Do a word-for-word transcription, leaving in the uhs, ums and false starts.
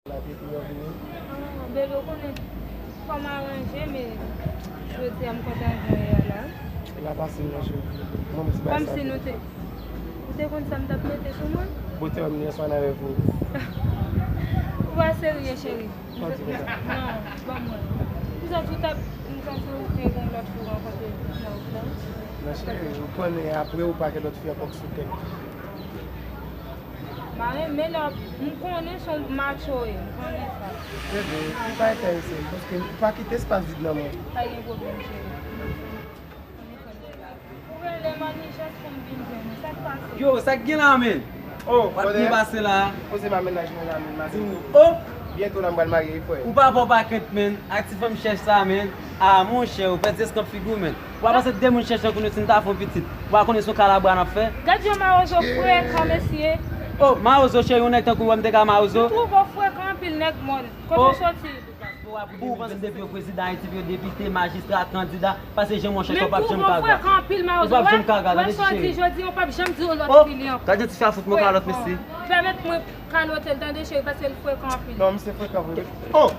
La te pi yo vini. Ah, bebe, ou konnen, fò m aranje, men jodi a m kontan jan w ye a la. E pa fasil non, cheri. Mwen, m ti bay sa. Kòmsi nou te, ou te konn sa m t ap mete sou mwen? Bote wè m yè swa nan rèv ou. Ou pa serye, cheri. Sa w di konsa? Non, ban mwen. Poutèt ou t ap, m santi ou te gen lòt fi w rankontre nan wout lan. Non, cheri, ou konnen apre ou pa gen lòt fi ankò k sou tèt. M pa renmen lè w ap, m konnen se yon macho w ye, m konnen sa. Bebe, m pa enterese, paske m pa kite espas vid nan mwen. Pa gen pwoblèm, cheri. Ou rele m an ijans pou m vin jwenn ou. Sa k pase? Yo, sa k gen la, men? Oh, w ap byen pase la. Poze m a mennaj mwen la, men, m a di w. Oh! Byento la, m pral marye, wi, frè. Ou pa pran pakèt, men. Ak ti fanm chèch sa, men. Ah, monchè, ou pèdi eskanp figi w, men. Ou pa panse de moun chèch nan kounye si n ta fè yon pitit. Ou pa konnen se yon kalabwa n ap fè? Gad yon mawozo frekan, mesye. Oh, mawozo, cheri, yon nèg tankou w, m te ka mawozo. M twouve w frekan anpil, nèg mòn. Kote w soti? Pou w panse depi yo prezidan Ayiti, pou yo depite, majistra, kandida, pase jan monchè, ou p ap janm ka gade. Ou p ap janm ka gade, tande ti cheri. Ou p ap janm di yon lòt fi li ankò. Gade yon ti fi a fout mwen kalòt, mesye. Pèmèt mwen kalote l, tande cheri, paske l frekan anpil. Non, misye frekan vre. Oh!